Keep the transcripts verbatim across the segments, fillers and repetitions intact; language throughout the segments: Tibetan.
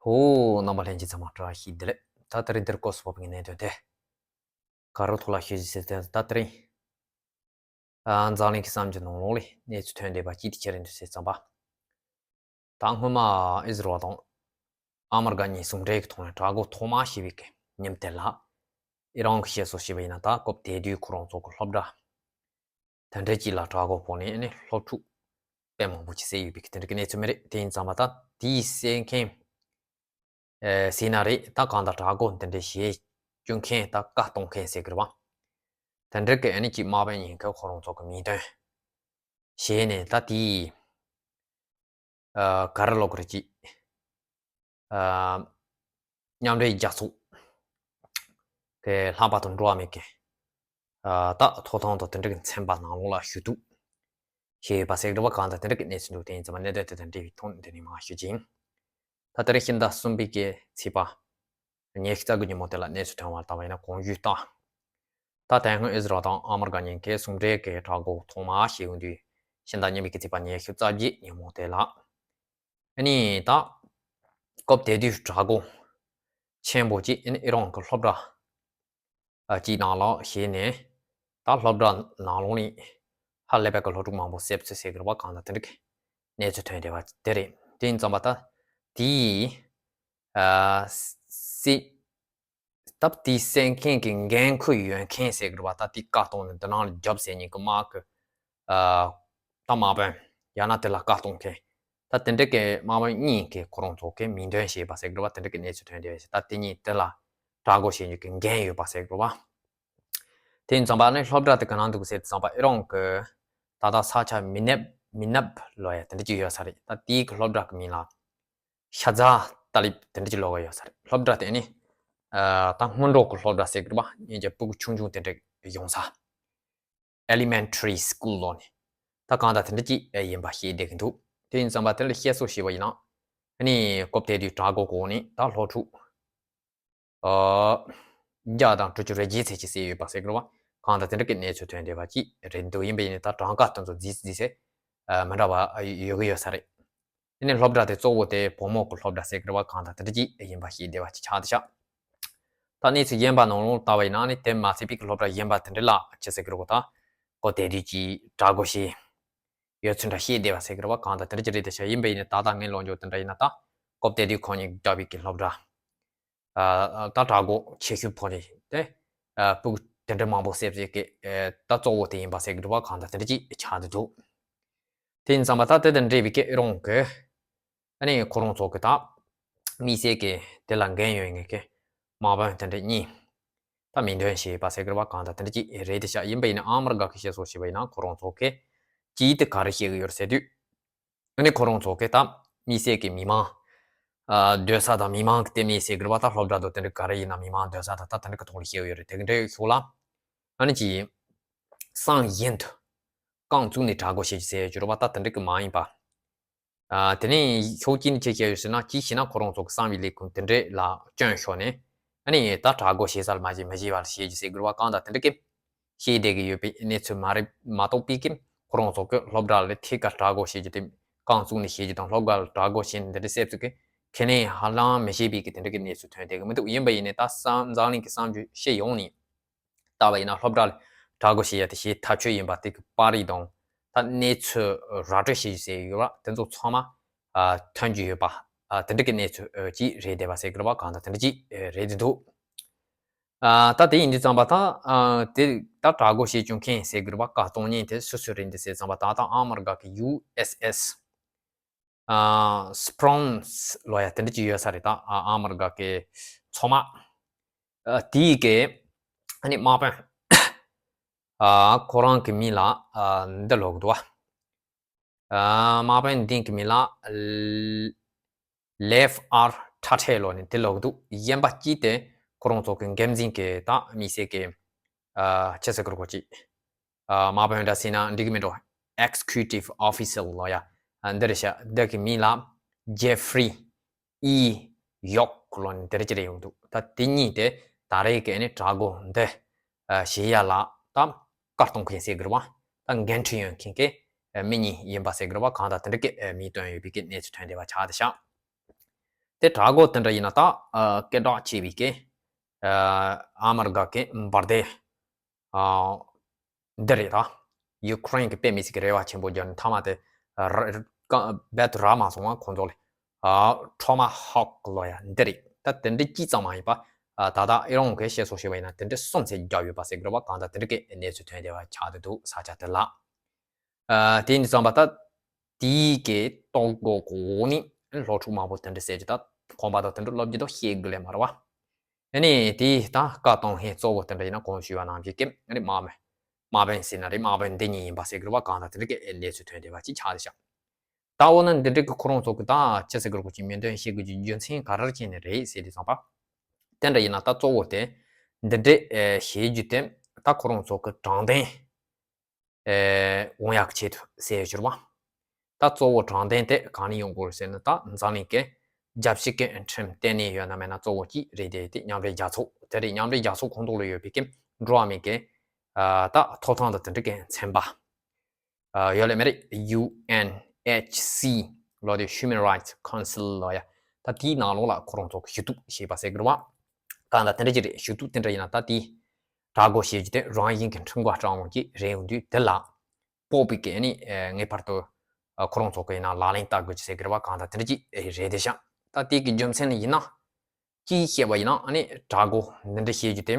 ཨོ། རྣམ་པ་ལྷན་རྒྱས་ཚང་མ་བཀྲ་ཤིས་བདེ་ལེགས། ད་དེ་རིང་འདིར་སྐོར་སུ་བབས་པའི་གནད་དོན་དེ། ག་རུ་ཐོག་ལ་ཤོད་ཅིག་ཟེར་ཏེ། ད་དེ་རིང་། ཨ། འཛམ་གླིང་གི་གསར་འགྱུར་ནང་ལོགས་ལས་གནས་ཚུལ་ཐོན་བསྡད་པ་གཅིག་དེ་ཁྱེད་རང་ཚོ་གསན་ཙམ་པ། ད་སྔོན་མ་ཨི་ཟི་རལ་དང་ཨ་མི་རི་ཀ་གཉིས་ཟུང་འབྲེལ་གྱི་ཐོག་ནས་དྲག་རྒོལ་ཐོག་མ་བྱས་པའི་གི་ཉིན་དེ་ལ། ཨི་རན་གྱིས་བཤད་སྲོལ་བྱས་པ་ཡིན་ན། ད་སྐབས་དེ་དུས་ཁོ་རང་ཚོ་གི་སློབ་གྲྭ་དེ་འདྲ་ཅིག་ལ་དྲག་རྒོལ་ཕོག་ནས་ནི་སློབ་ཕྲུག་དཔེ་མང་པོ་ཅིག་བསད་ཡོད་པའི་གི་དེ་འདྲ་གི་གནས་ཚུལ་མི་རེད། དེ་ཡིན་ཙམ་པ་ད་དེའི་བསད་མཁན། ཨེ། བསད་ན་རེད། ད་གང་ལྟར་དྲག་རྒོལ་འདི་འདྲ་བྱེད་བཅུག་མཁན། ད་བཀའ་གཏོང་མཁན་ཟེར་གི་རེད་པ། དེ་འདྲ་གི་ཨ་ནི་ཅིག་དམག་དཔོན་ཡིན་མཁན་ཁོ་རང་ཚོ་གི་མིང་འདོན་བྱས་ནས། ད་དེའི། ཨ། ག་རེ་ལབ་དགོས་རེད། ཅིག་ཨ། མཉམ་འབྲེལ་རྒྱལ་ཚོགས་ཀྱི་ལྷག་པར་དུ་འགྲོ་བ་མེད་མཁན། ཨ། ད་ཐོབ་ཐང་དང་དེ་འདྲ་གི་ཚན་པ་ནང་ལོགས་ལ་ཞུ་གཏུག་བྱས་ཡོད་པ་ཟེར་གི་རེད་པ། གང་ལྟར་དེ་འདྲ་གི་གནས་ཚུལ་འདུག་དེ་ཡིན་ཙམ་པ་གནད་དོན་དེ་དང་འབྲེལ་བའི་ཐོག་ནས་འདི་ནས་མར་ཞུ་རྒྱུ་ཡིན། ད་དེ་རིང་ཕྱི་ཟླ་གསུམ་པའི་གི་ཚེས་པ་ཉི་ཤུ་རྩ་དགུ་ཉིན་མོ་དེ་ལ་གནས་ཚུལ་ཐོན་པ་ལྟ་བ་ཡིན་ན། གོང་ཞུས་ལྟར། ད་དེ་སྔོན་ཨི་ཟི་རལ་དང་ཨ་མི་རི་ཀ་གཉིས་ཀས་ཟུང་འབྲེལ་གྱི་དྲག་རྒོལ་ཐོག་མ་བྱས་ཡོང་དུས། ཕྱི་ཟླ་གཉིས་པའི་གི་ཚེས་པ་ཉི་ཤུ་རྩ་བརྒྱད་ཉིན་མོ་དེ་ལ། ཨ་ནི་ད་སྐབས་དེ་དུས་དྲག་རྒོལ་ཆེན་པོ་ཅིག་ཨ་ནི་ཨི་རན་གྱི་སློབ་གྲྭ་ཨ་ཅིག་ནང་ལ་བྱས་ནས། ད་སློབ་གྲྭ་ནང་ལོགས་ནས་ཧ་ལས་པའི་གི་སློབ་ཕྲུག་མང་པོ་བསད་ཚུལ་ཟེར་གི་རེད་པ། གང་ལྟར་དེ་འདྲ་གི་གནས་ཚུལ་ཐོན་བསྡད་པ་དེ་རེད། དེ་ཡིན་ཙམ་པ་ད་དེའི། ཨ། བསད། ད་དེའི་བསད་མཁན་གྱི་འགན་ཁུར་ཡོད་མཁན་ཟེར་གི་རེད་པ། ད་དེའི་བཀའ་གཏོང་ནས་འདི་ནང་ལ་རྒྱབ་ཟེར་མཁན་གྱི་དམག་གི། ཨ། ད་དམག་དཔོན། ཡང་ན་དེ་ལ་བཀའ་གཏོང་མཁན། ད་དེ་འདྲ་གི་དམག་དཔོན་གཉིས་ཀྱིས་ཁོ་རང་ཚོ་གི་མིང་འདོན་བྱས་པ་ཟེར་གི་རེད་པ། དེ་འདྲ་གི་གནས་ཚུལ་ཐོན་བསྡད་པ་ཟེར། ད་དེ་གཉིས་དེ་ལ་དྲག་རྒོལ་བྱེད་རྒྱུ་གི་འགན་ཡོད་པ་ཟེར་གི་རེད་པ། དེ་ཡིན་ཙམ་པ་ནི་སློབ་གྲྭ་དེ་ག་ན་འདུག་ཟེར་ཙམ་པ། ཨི་རན་གྱི་ད་ལྟ་ས་ཆ་མི་ནབ། མི་ནབ་ལབ་ཡ་དེ་འདྲ་ཅིག་ཡོད་ས་རེད། ད་དེའི་གི་སློབ་གྲྭ་གི་མིང་ལ་ཤ་ཛ་ཏ་ལིབ་དེ་འདྲ་ཅིག་ལབ་ཀྱི་ཡོད་ས་རེད། སློབ་གྲྭ་དེ་ནི། ཨ། ད་སྔོན་འགྲོ་གི་སློབ་གྲྭ་ཟེར་གི་རེད་པ། སྙིང་རྗེ་སྤུ་གུ་ཆུང་ཆུང་དེ་འདྲ་ཡོང་ས། Elementary School ལབ་ནས། ད་གང་ལྟར་དེ་འདྲ་ཅིག་ཡིན་པ་ཤེས་བསྡད་ཀྱི་འདུག་དེ་ཡིན་ཙམ་པ་དེ་ལ་བཤད་སྲོལ་བྱས་པ་ཡིན་ན། ཨ་ནི་སྐབས་དེ་དུས་དྲག་རྒོལ་འོག་ནས་ད་སློབ་ཕྲུག་ཨ། བརྒྱ་དང་དྲུག་ཅུ་རེ་བརྒྱད་ཙམ་ཅིག་བསད་ཡོད་པ་ཟེར་གི་རེད་པ། གང་ལྟར་དེ་འདྲ་གི་གནས་ཚུལ་ཐོན་བསྡད་པ་ཅིག་རེད་འདུག་ཡིན་པ་ཡིན་ནའི་ད་གྲངས་ཀ་དེ་ཚོ་རྫིས་རྫིས་སེ། ཨ། མི་འདྲ་བ་ཡོད་ཀྱི་ཡོད་ས་རེད། དེ་ནས་སློབ་གྲྭ་དེ་གཙོ་བོ་དེ་བུ་མོ་གི་སློབ་གྲྭ་ཟེར་གི་རེད་པ། གང་ལྟར་དེ་འདྲ་ཅིག་ཡིན་པ་ཤེས་བསྡད་པ་ཅིག་ཆགས་བསྡད་ཤག་ད་གནས་ཚུལ་གཞན་པ་ནང་ལོགས་ལྟ་བ་ཡིན་ན་ནི། དེ་མ་ཟད་པའི་གི་སློབ་གྲྭ་གཞན་པ་དེ་འདྲ་ལ་ཅི་ཟེར་གི་རེད་གོ། ད་སྐབས་དེ་དུས་ཀྱི་དྲག་རྒོལ་བྱས་ཡོད་ཚུལ་འདྲ་བཤད་བསྡད་པ་ཟེར་གི་རེད་པ། གང་ལྟར་དེ་འདྲ་ཅིག་རེད་བསྡད་ཤག་ཡིན་པ་ཡིན་ནའི་ད་ལྟ་ངའི་ལོ་རྒྱུས་དེ་འདྲ་ཡིན་ན། ད་སྐབས་དེ་དུས་ཁོང་གཉིས་བརྒྱབ་པའི་གི་སློབ་གྲྭ། ཨ། ད་དྲག་རྒོལ་ཆེ་ཤོས་ཕོག་ནས་དེ། ཨ། སྤུ་གུ་དེ་འདྲ་མང་པོ་བསད་ཟེར་གི། ཨ། ད་གཙོ་བོ་དེ་ཡིན་པ་ཟེར་གི་འདུག་པ། གང་ལྟར་དེ་འདྲ་ཅིག་ཆགས་བསྡད་འདུག་དེ་ཡིན་ཙམ་པ་ད་དེ་དང་འབྲེལ་བའི་གི་ཨི་རན་གྱི། ཨ་ནི་ཁོ་རང་ཚོ་གི་ད་དམིགས་བསལ་གྱི་དེ་ལ་འགན་ཡོད་མཁན་གྱི་དམག་དཔོན་དེ་འདྲ་གཉིས་ད་མིང་འདོན་བྱས་པ་ཟེར་གི་རེད་པ། གང་ལྟར་དེ་འདྲ་ཅིག་རེད་བསྡད་ཤག་ཡིན་པ་ཡིན་ནའི་ཨ་མི་རི་ཀ་གིས་བཤད་སྲོལ་བྱས་པ་ཡིན་ན། ཁོ་རང་ཚོ་གིས་ཅིག་དེ་ག་རེ་བཤད་གི་ཡོད་རེད་ཟེར་དུས། ཨ་ནི་ཁོ་རང་ཚོ་གིས་ད་དམིགས་བསལ་གྱི་མི་མང་། ཨ། སྡོད་ས་དང་མི་མང་གི་ལྟེ་གནས་ཟེར་གི་རེད་པ། ད་སློབ་གྲྭ་དང་དེ་འདྲ་ག་རེ་ཡིན་ན་མི་མང་སྡོད་ས་དང་ད་དེ་འདྲ་གི་ཐོག་ལ་བཤད་ཡོད་རེད། དེ་གི་འདྲའི་ཤོག་ལ། ཨ་ནི་ཅིག་གསང་བཞིན་དུ་རྐང་བཙུགས་ནས་དྲག་རྒོལ་བྱེད་རྒྱུ་ཟེར་ཡོད་རྒྱུ་རེད་པ། ད་དེ་འདྲ་གི་མ་ཡིན་པ། ཨ། དེ་ནས་ཤོག་གཅིག་ནས་ཅི་བཤད་ཡོད་ཟེར་ན། གཅིག་བྱས་ན་ཁོ་རང་ཚོ་གི་གསང་བའི་ལས་ཁུངས་དེ་འདྲ་ལ་སྐྱོན་ཤོར་ནས། ཨ་ནི་ད་དྲག་རྒོལ་བྱེད་ས་ལ་མ་བྱེད་མི་བྱེད་པ་ལ་བྱེད་རྒྱུ་ཟེར་གི་རེད་པ། གང་ལྟར་དེ་འདྲ་གི་བཤད་བསྡད་ཀྱི་ཡོད་པའི་གནས་ཚུལ་མ་རེད། མ་གཏོགས་པའི་གི་ཁོ་རང་ཚོ་གི་སློབ་གྲྭ་ལ་ཐད་ཀར་དྲག་རྒོལ་བྱེད་རྒྱུ་དེ། རྐང་བཙུགས་ནས་བྱེད་རྒྱུ་དང་། སློབ་གྲྭ་ལ་དྲག་རྒོལ་བྱས་ནས་འདི་འདྲ་བསད་ཚུལ་གྱི་ཁས་ལེན་ཧ་ལམ་མི་བྱེད་པའི་གི་དེ་འདྲ་གི་གནས་ཚུལ་ཐོན་བསྡད་ཀྱི་མི་འདུག་ཡིན་པ་ཡིན་ནའི་ད་གསར་འཛམ་གླིང་གི་གསར་འགྱུར་སྤྱི་ཡོངས་ནས་ལྟ་བ་ཡིན་ན། སློབ་གྲྭ་ལ་དྲག་རྒོལ་བྱེད་ཡ་དེ་བྱེད་ཐབས་ཆོད་ཡིན་པ་དེ་གི་པར་རིས་དང་། ད་གནས་ཚུལ་ར་སྤྲོད་བྱེད་རྒྱུ་ཟེར་ཡོད་པ། དེ་ཚོ་ཚང་མ། ཨ། ཐོན་རྒྱུ་ཡོད་པ། ཨ། དེ་འདྲ་གི་གནས་ཚུལ། ཨ། ཅིག་རེད་བསྡད་པ་ཟེར་གི་རེད་པ། གང་ལྟར་དེ་འདྲ་ཅིག་ཨ། རེད་བསྡད་འདུག་ཨ། ད་དེ་ཡིན་དུས་ཙམ་པ་ད། ཨ། དེ་ད་དྲག་རྒོལ་བྱེད་བཅུག་མཁན་ཟེར་གི་རེད་པ། བཀའ་གཏོང་མཁན་དེ་སུ་སུ་རེད་འདི་ཟེར་ཙམ་པ། ད་ལྟ་ཨ་མི་རི་ཀ་གི་ཡུ་ཨེས་ཨེས། ཨ། Spruance ལབ་ཡ་དེ་འདྲ་ཅིག་ཡོད་ས་རེད། ད། ཨ། ཨ་མི་རི་ཀ་གི་མཚོ་དམག་ཨ། དེའི་གི་ཨ་ནི་དམག་དཔོན། ཨ། ཁོ་རང་གི་མིང་ལ། ཨ། འདི་ལབ་གི་འདུག་པ། ཨ། དམག་དཔོན་འདི་གི་མིང་ལ་ལེབ་ཨར་ཁྲ་ཁྲེ་ལབ་ནས་དེ་ལབ་གི་འདུག་གཞན་པ་གཅིག་དེ་ཁོ་རང་ཚོ་གི་འགན་འཛིན་གྱི་ད་དམིགས་བསལ་གྱི། ཨ། ཅི་ཟེར་དགོས་རེད་གོ། ཅིག་ཨ། དམག་དཔོན་འདྲ་ཟེར་ན་འགྲིག་གི་མེད་འགྲོ། Executive Officer ལབ་ཡ། ཨ། འདི་རེད་ཤག་འདི་གི་མིང་ལ་ཇེ་ཧྥི་རི་ཨི་ཡོག་ལབ་ནས་དེ་འདྲ་ཅིག་རེད་ཡོང་འདུག་ད་དེ་གཉིས་དེ་ད་རེས་ཀྱི་ཨ་ནི་དྲག་རྒོལ་འདི། ཨ། བྱེད་ཡ་ལ་ད་བཀའ་གཏོང་མཁན་ཟེར་གི་རེད་པ། ད་འགན་འཁྲི་ཡོད་མཁན་གྱི། ཨ། མི་གཉིས་ཡིན་པ་ཟེར་གི་རེད་པ། གང་ལྟར་དེ་འདྲ་གི། ཨ། མིང་བཏོན་ཡོད་པའི་གི་གནས་ཚུལ་ཐོན་བསྡད་པ་ཆགས་བསྡད་ཤག་དེ་དྲག་གོ་དེ་འདྲ་ཡིན་ན་ད་སྐད་གྲགས་ཆེ་བའི་གི་ཨ་མི་རི་ཀ་གི་འབར་མདེལ་འདི་རེད། ད་ཡུ་ཀེ་རེན་གི་དཔེ་མི་སྲིད་གི་རེ་བ་ཆེན་པོ་བརྒྱབ་ནས་མཐའ་མ་དེ་རྦད་དུ་རག་མ་སོང་བ། ཁོང་ཚོ་ལ་ཊོ་མ་ཧོག་ལོ་ཡ་འདི་རེད། ད་དེ་འདྲ་གཅིག་ཙམ་མ་ཡིན་པ་ད་ལྟ་ཨི་རན་གི་བཤད་སྲོལ་བྱས་པ་ཡིན་ན་དེ་འདྲ་གསུམ་ཙམ་བརྒྱབ་ཡོད་པ་ཟེར་གི་རེད་བ། གང་ལྟར་དེ་འདྲ་གི་གནས་ཚུལ་ཐོན་བསྡད་པ་ཆགས་བསྡད་འདུག་ས་ཆ་དེ་ལ། ཨ་དེ་ཡིན་དུས་ཙམ་པ་ད་དེའི་གི་ལྟོ་གོས་གོ་ནི་སློབ་ཕྲུག་མང་པོ་དེ་འདྲ་ཟེར་གྱི་ད་ཁོམ་པ་དང་དེ་འདྲ་སློབ་རྒྱུ་དང་བཤད་དགོས་ལེ་མ་རེད་བ། ཨ་ནི་དེ་ད་བཀའ་གཏོང་མཁན་གཙོ་བོ་དེ་འདྲ་ཡིན་ན་གོང་ཞུས་པ་ནང་བཞིན་གི་ཨ་ནི་དམག་མི་དམག་དཔོན་ཟེར་ན་རེད། དམག་དཔོན་འདི་གཉིས་ཡིན་པ་ཟེར་གི་རེད་བ། གང་ལྟར་དེ་འདྲ་གི་གནས་ཚུལ་ཐོན་བསྡད་པ་ཅིག་ཆགས་བསྡད་ཤག་ད་འོ་ན་འདི་འདྲ་གི་ཁོ་རང་ཚོ་གི་ད་ཅི་ཟེར་གི་རེད་གོ་ཅིག་མོས་མཐུན་བྱེད་དགོས་ཀྱི་རྒྱུ་མཚན་ག་རེ་བྱས་ནས་རེད་ཟེར་དུས་ཙམ་པ། དེ་འདྲ་ཡིན་ན་ད་གཙོ་བོ་དེ་འདི་འདྲ་བྱེད་རྒྱུ་དེ་ད་ཁོ་རང་ཚོ་གི་དྲང་བདེན་ཨེ་འོང་ཡག་ཆེད་དུ་ཟེར་ཡོད་ཕྱིར་བ། ད་གཙོ་བོ་དྲང་བདེན་དེ་གང་ནས་ཡོང་དགོས་ཟེར་ན་ད་འཛམ་གླིང་གི་རྒྱལ་སྤྱི་གི་ཁྲིམས་བརྟེན་ནས་ཡོད་ན་མེད་ན་གཙོ་བོ་གཅིག་རེད་དེ། དེ་མཉམ་འབྲེལ་རྒྱལ་ཚོགས་དེ་རེད། མཉམ་འབྲེལ་རྒྱལ་ཚོགས་ཁོངས་གཏོགས་ལ་ཡོད་པའི་གི་འགྲོ་བ་མི་གི་ད་ཐོབ་ཐང་དང་དེ་འདྲ་གི་ཚན་པ་ཡོད་ལེ་མ་རེད། ཡུ་ཨེན་ཨེཆ་སི་ལོ་དེ་Human Rights Council་ལོ་ཡ། ད་དེའི་ནང་ལོགས་ལ་ཁོ་རང་ཚོ་གི་ཞུ་གཏུག་བྱས་པ་ཟེར་གི་རེད་བ། གང་ལ་དེ་འདྲ་ཅིག་རེད། ཞུ་གཏུག་དེ་འདྲ་ཡིན་ན་ད་དེ་དྲག་གོ་བྱེད་རྒྱུ་དེ་རང་བཞིན་གི་ཁྲིམས་འགལ་སྤྲད་འོང་གི་རེད། འོང་དུས་དེ་ལ་དཔོག་པའི་གི་ཨ་ནི་ངེས་པར་དུ་ཁོ་རང་ཚོ་གི་ཡིན་ན་ལག་ལེན་བསྟར་དགོས་ཀྱི་ཟེར་གི་རེད་བ། གང་ལྟར་དེ་འདྲ་ཅིག་རེད་དེ་ཤག་ད་དེ་གི་རྒྱུ་མཚན་ནི་ཡིན་ན་ཅིག་བཤད་པ་ཡིན་ན་ཨ་ནི་དྲག་གོ་འདི་འདྲ་བྱེད་རྒྱུ་དེ་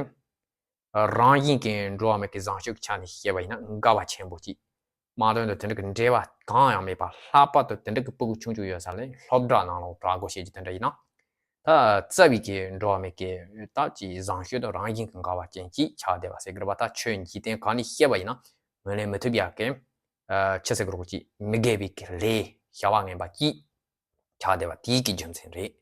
རང་བཞིན་གི་འགྲོ་བ་མི་གི་བཟང་སྤྱོད་ཀྱི་ཆ་ནས་བཤད་པ་ཡིན་ན་འགལ་བ་ཆེན་པོ་ཅིག་མ་དོན་དུ་དེ་འདྲ་གི་འབྲེལ་བ་གང་ཡང་མེད་པ། ལྷག་པར་དུ་དེ་འདྲ་གི་ཕྲུ་གུ་ཆུང་ཆུང་ཡོད་ས་ལ་སློབ་གྲྭ་ནང་ལ་དྲག་གོ་བྱེད་རྒྱུ་དེ་འདྲ་ཡིན་ན། ད་རྩ་བའི་གི་འགྲོ་བ་མི་གི་ད་ཅིག་བཟང་སྤྱོད་དང་རང་བཞིན་གྱི་འགལ་བ་ཅན་ཅིག་ཆགས་བསྡད་པ་ཟེར་གི་རེད་བ། ད་ཆོས་འཇིག་རྟེན་གང་ནས་བཤད་པ་ཡིན་ན་ངོས་ལེན་མི་ཐུབ་ཡག་གི་ཨ་ཆི་ཟེར་གི་རེད་གོ་ཅིག་མི་དགེ་བའི་གི་ལས་བྱ་བ་ངན་པ་ཅིག་ཆགས་བསྡད་པ་དེའི་གི་རྒྱུ་མཚན་རེད།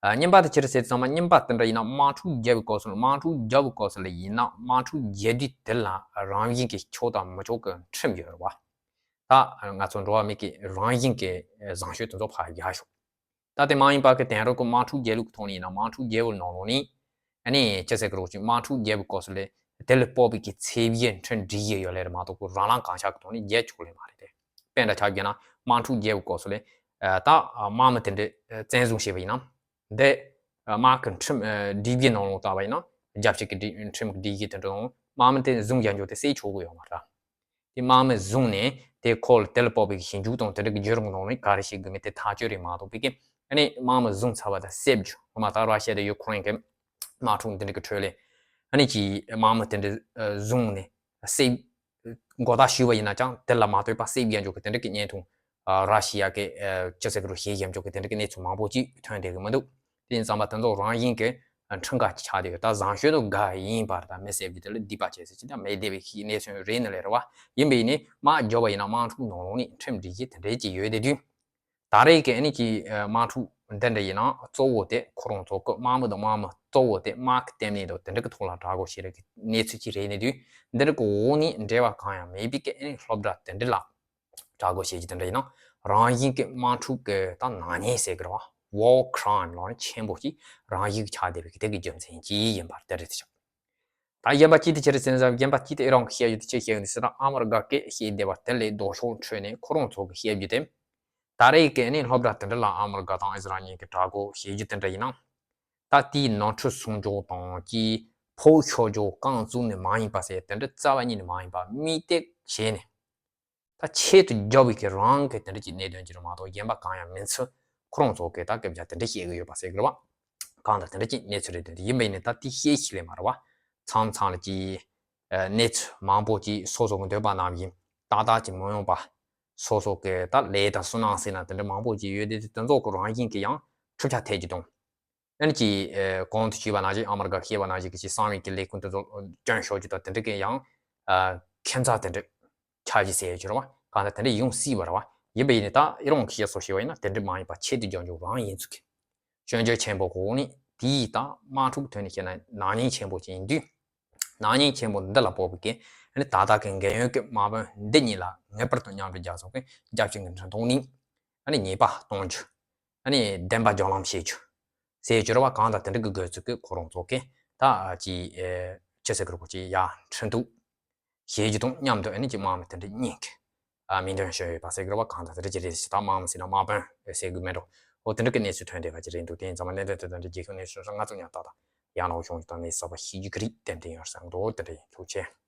ཨ་གཉིས་པ་དེ་ཅི་རེད་ཟེར་ཙང་མ་གཉིས་པ་དེ་འདྲ་ཡིན་ན་དམག་འཁྲུག་རྒྱག་པའི་སྐབས་སུ་དམག་འཁྲུག་རྒྱག་པའི་སྐབས་སུ་ལ་ཡིན་ན་དམག་འཁྲུག་རྒྱག་དུས་དེ་ལ་རང་བཞིན་གི་ཆོག་དང་མི་ཆོག་གི་ཁྲིམས་ཡོད་རེད་བ། ད་ང་ཚོ་འགྲོ་བ་མི་གི་རང་བཞིན་གི་བཟང་སྤྱོད་དེ་ཚོ་ཕར་རྒྱག་ཤོག་ད་དེ་མ་ཡིན་པ་གི་དེང་རབས་ཀྱི་དམག་འཁྲུག་རྒྱག་ལུགས་ཀྱི་ཐོག་ནས་ཡིན་ན་དམག་འཁྲུག་རྒྱག་པའི་ནང་ལོགས་ནས་ཨ་ནི་ཅི་ཟེར་གི་རེད་གོ་ཅིག་དམག་འཁྲུག་རྒྱག་པའི་སྐབས་སུ་ལ་དེ་ལ་དཔོག་པའི་གི་ཚད་གཞི་ཁྲིམས་སྒྲིག་གཞི་ཡོད་ལེ་རེད་མ་གཏོགས་རང་རང་གང་ཤར་གི་ཐོག་ནས་རྒྱག་ཆོག་ལེ་མ་རེད་དེ། དཔེ་འདྲ་ཆ་བཞག་ན་དམག་འཁྲུག་རྒྱག་པའི་སྐབས་སུ་ལ་ད་དམག་མི་དེ་འདྲ་བཙན་བཟུང་བྱས་པ་ཡིན་ན་འདི་དམག་གི་ཁྲིམས་སྒྲིག་གཞི་ནང་ལོགས་ལྟ་བ་ཡིན་ན་རྒྱལ་སྤྱི་གི་སྒྲིག་ཁྲིམས་ཀྱི་སྒྲིག་གཞི་དེ་འདྲ་ནང་དམག་མི་དེ་བཟུང་བཞག་འཇོག་དེ་བསད་ཆོག་གི་ཡོད་མ་རེད། དེ་དམག་མི་བཟུང་ནས་དེ་ཁོ་ལ་དེ་ལ་དཔོག་པའི་ཞིབ་འཇུག་དང་དེ་འདྲ་གི་བརྒྱུད་རིམ་ནང་ནས་ག་རེ་བྱེད་དགོས་མིན་དེ་ཐག་གཅོད་རེད་མ་གཏོགས་པའི་གི་ཨ་ནི་དམག་མི་བཟུང་ཚར་བ་དང་བསད་རྒྱུ་ངོ་མ་ད་ར་ཤི་ཡ་དང་ཡུ་ཀེ་རེན་གི་དམག་འཁྲུག་འདི་འདྲ་གི་ཁྲོད་ལ་ཨ་ནི་ཅིག་དམག་མི་དེ་འདྲ་བཟུང་ནས་བསད་མགོ་བཏགས་ཞུས་པ་ཡིན་ན་ཀྱང་དེ་ལ་མ་ལྟོས་པར་བསད་རྒྱག་འཇོག་གི་དེ་འདྲ་གི་བརྙན་ཐུང་ར་ཤི་ཡ་གི་ཅི་ཟེར་གི་རུ་ཞེས་བཞག་འཇོག་གི་དེ་འདྲ་གི་གནས་ཚུལ་མང་པོ་ཅིག་ཐོན་བསྡད་གི་མི་འདུག་དེ་ཡིན་ཙང་མ་དེ་ཚོ་རང་བཞིན་གྱི་ཁྲིམས་འགལ་ཅིག་ཆགས་བསྡད་ཡོད། ད་བཟང་སྤྱོད་དུ་དགའ་ཡིན་པར་ད་མི་བསད་རྒྱུ་དེ་ལ་སྡིག་པ་བྱས་ཟེར་ཅིག་ད་མེད་བསྡད་པའི་གནས་ཚུལ་རེད་ནི་ལས་རེད་བ། ཡིན་པ་ཡིན་ནི་དམག་རྒྱབ་པ་ཡིན་ན་དམག་འཁྲུག་ནང་ལོགས་ནས་ཁྲིམས་སྒྲིག་གཞི་དེ་འདྲའི་ཅིག་ཡོད་བསྡད་དུས། ད་རེས་ཀྱི་ཨ་ནི་ཀྱི་དམག་འཁྲུག་འདི་འདྲ་ཡིན་ན་གཙོ་བོ་དེ་ཁོ་རང་ཚོ་གི་དམག་མི་དང་དམག་མི་གཙོ་བོ་དེ་དམག་གི་ལྟེ་གནས་དང་དེ་འདྲ་གི་ཐོག་ལ་དྲག་གོ་བྱེད་རེས་ཀྱི་གནས་ཚུལ་ཅིག་རེད་ནི་དུས། འདི་འདྲ་གི་འོག་ནས་འབྲེལ་བ་གང་ཡང་མེད་པའི་ཀྱི་ཨ་ནི་སློབ་གྲྭ་དེ་འདྲ་ལ་དྲག་གོ་བྱེད་ཀྱི་དེ་འདྲ་ཡིན་ན་རང་བཞིན་གྱི་དམག་འཁྲུག་གི་ད་ནག་ཉེས་ཟེར་གི་རེད་བ། War crime་ལོག་ནི་ཆེན་པོ་ཅིག་རང་བཞིན་གྱི་ཆགས་བསྡད་པའི་གི་དེ་གི་རྒྱུ་མཚན་ཅིག་ཡིན་པར་དེ་རེད་ཤག་ད་གཞན་པ་གཅིག་དེ་ཅི་རེད་ཟེར་ན་གཞན་པ་གཅིག་དེ་ཨི་རན་གྱི་བཤད་ཡོད་དེ་ཅི་བཤད་ཡོད་དེ་ཟེར་ན་ཨ་མི་རི་ཀ་གི་བཤད་བསྡད་པ་དེ་ལས་ལྡོག་ཕྱོགས་འཕྲོས་ནས་ཁོ་རང་ཚོ་གི་བཤད་རྒྱུ་དེ། ད་རེས་ཀྱི་ནི་སློབ་གྲྭ་དེ་འདྲ་ལ་ཨ་མི་རི་ཀ་དང་ཨི་ཟི་རལ་གཉིས་ཀྱི་དྲག་གོ་བྱེད་རྒྱུ་དེ་འདྲ་ཡིན་ན། ད་དེའི་ནོར་འཁྲུལ་སྲུང་སྐྱོབ་དང་ཀྱི་ཕོགས་ཤོར་རྒྱུ་རྐང་བཙུགས་ནས་མ་ཡིན་པ་ཟེར་དེ་འདྲ་རྩ་བ་ཉིད་ནས་མ་ཡིན་པ་དམིགས་གཏད་བྱས་ནས། ད་ཆེད་དུ་རྒྱབ་པའི་གི་རང་གི་དེ་འདྲ་གྱི་གནད་དོན་ཅིག་རེད་མ་གཏོགས་གཞན་པ་གང་ཡང་མིན་ཚུལ་ཁོ་རང་ཚོ་གི་ད་སྐད་ཆ་དེ་འདྲ་བཤད་གི་ཡོད་པ་ཟེར་གི་རེད་བ། གང་ལྟར་དེ་འདྲ་གྱི་གནས་ཚུལ་རེད་དེ་ཡིན་པ་ཡིན་ནའི་ད་དེ་བཤད་ཤེས་ལེ་མ་རེད་བ། མཚམས་མཚམས་ལ་ཀྱི་གནས་ཚུལ་མང་པོ་ཅིག་སོ་སོ་གི་འདོད་པ་ནང་བཞིན་ཏག་ཏག་ཅིག་མི་ཡོང་པ། སོ་སོ་གི་ད་ལས་དང་སུན་སྣང་ཟེར་ན་དེ་འདྲ་མང་པོ་ཅིག་ཡོད་དེ་དེ་ཚོ་གི་རང་བཞིན་གྱི་ཡང་འཁྲུག་ཆ་ཐེབས་ཀྱི་འདུག་ཨ་ནི་ཀྱི་གོང་དུ་ཞུས་པ་ནང་བཞིན་ཨ་མི་རི་ཀ་ཤེས་པ་ནང་བཞིན་གྱི་ཅིག་གསང་བའི་གི་ལས་ཁུངས་དེ་ཚོ་སྐྱོན་ཤོར་རྒྱུ་དང་དེ་འདྲ་གི་ཡང་ཁྱད་མཚར་དེ་འདྲ་ཆགས་ཀྱི་ཟེར་ཡོད་ཀྱི་རེད་བ། གང་ལྟར་དེ་འདྲ་ཡོང་སྲིད་པ་རེད་བ། ཡིན་པ་ཡིན་ནའི་ད་ཨི་རན་གྱི་བཤད་སྲོལ་ཞིག་ཡོད་ཡིན་ན་དེ་འདྲ་མ་ཡིན་པ་ཆེད་དུ་རྒྱག་རྒྱུ་རང་ཡིན་ཚུལ་གྱི། སྐྱོན་བརྗོད་ཆེན་པོ་གོ་ནི་དེའི་ད་དམག་འཁྲུག་ཐོན་ནས་བཤད་ན་ནག་ཉེས་ཆེན་པོ་ཅིག་ཡིན་དུས། ནག་ཉེས་ཆེན་པོ་འདི་ལ་དཔོག་པའི་གི་ཨ་ནི་ད་ལྟ་གི་འགན་ཡོད་ཀྱི་དམག་དཔོན་འདི་གཉིས་ལ་ངེས་པར་དུ་མཉམ་འབྲེལ་རྒྱལ་ཚོགས་ཀྱི་རྒྱལ་སྤྱི་གི་འཕྲིན་ཐོག་ནས་ཨ་ནི་ཉེས་པ་གཏོང་རྒྱུ། ཨ་ནི་བདེན་པ་སྦྱོར་ལམ་བྱེད་རྒྱུ། ཟེར་རྒྱུ་རེད་བ། གང་ལྟར་དེ་འདྲ་གི་དགོས་ཚུལ་གྱི་ཁོ་རང་ཚོ་གི་ད་ཅི་ཅི་ཟེར་གི་རེད་གོ་ཅི་ཡ་འཕྲིན་ཐོག་བྱེད་རྒྱུ་དང་མཉམ་དུ་ཨ་ནི་ཅི་དམག་མི་དེ་འདྲ་གཉིས་ཀྱི་ཨ་མིང་འདོན་བྱས་ཡོད་པ་ཟེར་གི་རེད་བ། གང་ལྟར་དེ་འདྲ་ཅི་རེད་ཟེར་ད་དམག་མི་ཟེར་ན་དམག་དཔོན་ཟེར་གི་མེད་འགྲོ། ཨོ་དེ་འདྲ་གི་གནས་ཚུལ་ཐོན་བསྡད་པ་ཅིག་རེད་འདུག་དེ་ཡིན་ཙང་མ་གནད་དོན་དེ་དང་འབྲེལ་རྒྱལ་ཁབ་གནས་ཚུལ་སོགས་ང་ཚོ་ཡང་ཏག་ཏག་ཡང་ལོག་བྱུང་ཡོད་དང་གནས་ཚུལ་གསར་པ་ཤེས་རྒྱུ་གི་རེད། དེ་འདྲ་ཡིན་ཡོད་བསམ་འདུག་དེ་འདྲ་ཡིན། ཐུགས་རྗེ་ཆེ།